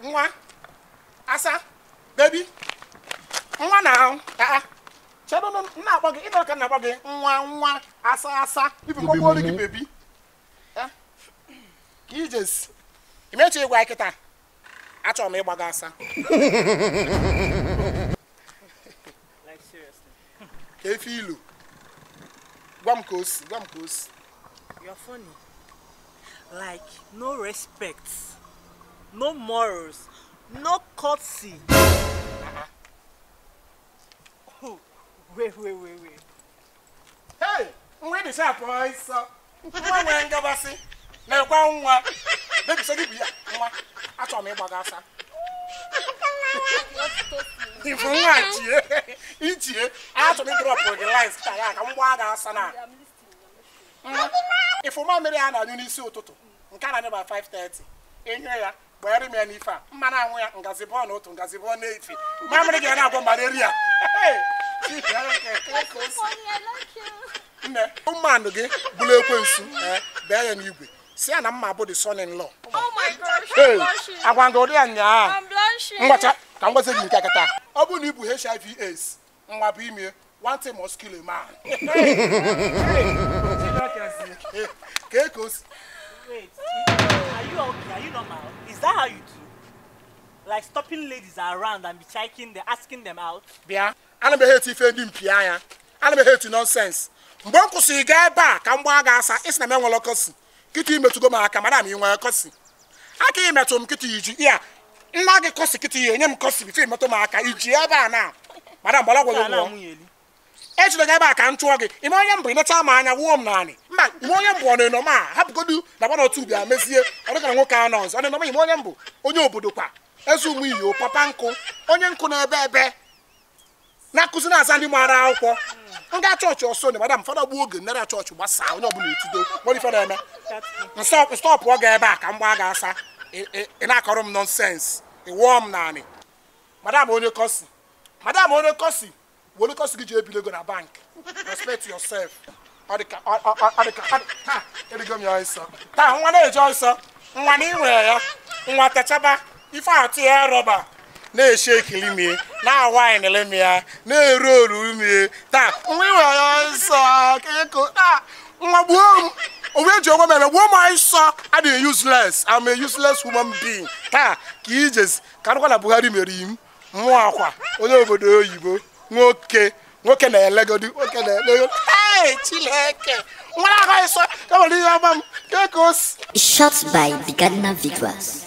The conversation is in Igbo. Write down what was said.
Nwa. Asa. Baby. Nwa na. Ah. Chedo no na akpọ gị, ịnọ ka na akpọ gị. Nwa nwa asa asa. Ibu mkpọkpọ gị baby. Eh? Ka ijesi. Imechi ịgwa kịta. Achọrọ m ịgba gị asa. Like seriously. Ka efe ilu. Gwa m ka o si, gwa m ka o si. You're funny. Like no respect, no morals, no courtesy. Oh, wait. Hey, nwa dị sharp ọsọ. Nwa nwere ngabasị. Na-ekwa nwa. Baby, so gị bụ ya. Nwa, achọrọ m ịgba gị asa. Ifu nwa chie. Ichie, achọrọ m ịdrọpụ gị lines taa ya ka m gbaa gị asa na. Ifu mamịrị a na-anyụ n'isi ụtụtụ, nke a na-anyụ by 5:30. Enyo ya, gbanyere m ya n'ife a. Mma na-anwụ ya ngazi bụọ n'otu, ngazi bụọ n'efi. Mamịrị gị na-agwọ malaria. Nne, ụmụanụ gị bụrụ ekwensu, bee ya n'igwe. Si ya na mma bụ the son-in-law. Oh my gosh, I'm blushing. Agwa gị ụdị ya nyaa. I'm blushing. Ngwacha, ka m gwazie gị nke kịta. Ọ bụrụ na ị bụ HIV AIDS, nwa bụ ime, one thing must kill a man. Wait, are you okay? Are you normal? Is that how you do? Like stopping ladies around and be checking them, asking them out? Bịa, ana m eheti ife ndị mpi anya. Ana m eheti nonsense. Mgbe m kwụsịrị gaa ebe a ka m gbaa gị asa, ị sị na m enwere kọsi. Kịta imetụgo m aka, madam ị nwere kọsi. Aka imetụ m kịta iji ya. Nna gị kọsi kịta ya enye m kọsi bifo imetụ m aka iji ebe a na. Madam gbara ọgwụ gị nwụọ. Ejide gị ebe a ka m chụọ gị. Ime onye mbụ inecha m anya wuo m naanị. Mba, ime onye mbụ ọ na-enọ ma hapụgodu na gba n'otu bịa mezie. Ọ dịka na nwoke a nọ ọzọ. Ọ na-enọ ma ime onye mbụ onye obodo kwa. Eze ụmụ iyo papa nkụ onye nkụ na-ebe ebe na-akụzi na-aza ndị maara akwụkwọ. Nga chọọchị ọsọ na madam fada gbuo oge nnara chọọchị gbasaa onye ọbụla etido nwere ife na-eme. Stọpụ ọ ga ebe a ka m gbaa gị asa. Ị na-akọrọ m nọnsens. Ị wụọ m naanị. Madam onye kọsi. Madam onye kọsi. Were kọsi gị ji ebili ego na bank. Respect yourself. Ọ dịka ha erigo m ya ọsọ. Taa nwa na-eje ọsọ. Nwa na inwe ya. Nwa techaba. Ife atụ ya rọba na-eshi ekili mie na-awaịnịlị m ya na-eru oru mie taa nwa iwe ya ọsọ keko taa nwa gbuo m onwe eji onwe mere gbuo m ọsọ adịghị useless. I'm a useless human being. Taa ka ijezi ka arụkwa na Buhari mere im mmụọ akwa onye obodo oyibo nwoke nwoke na-elegodi nwoke na-elegodi. Hey, Chineke nwa na-aga ọsọ ka nwere ihe ọma m keko. Shot by Bigadna Vigras.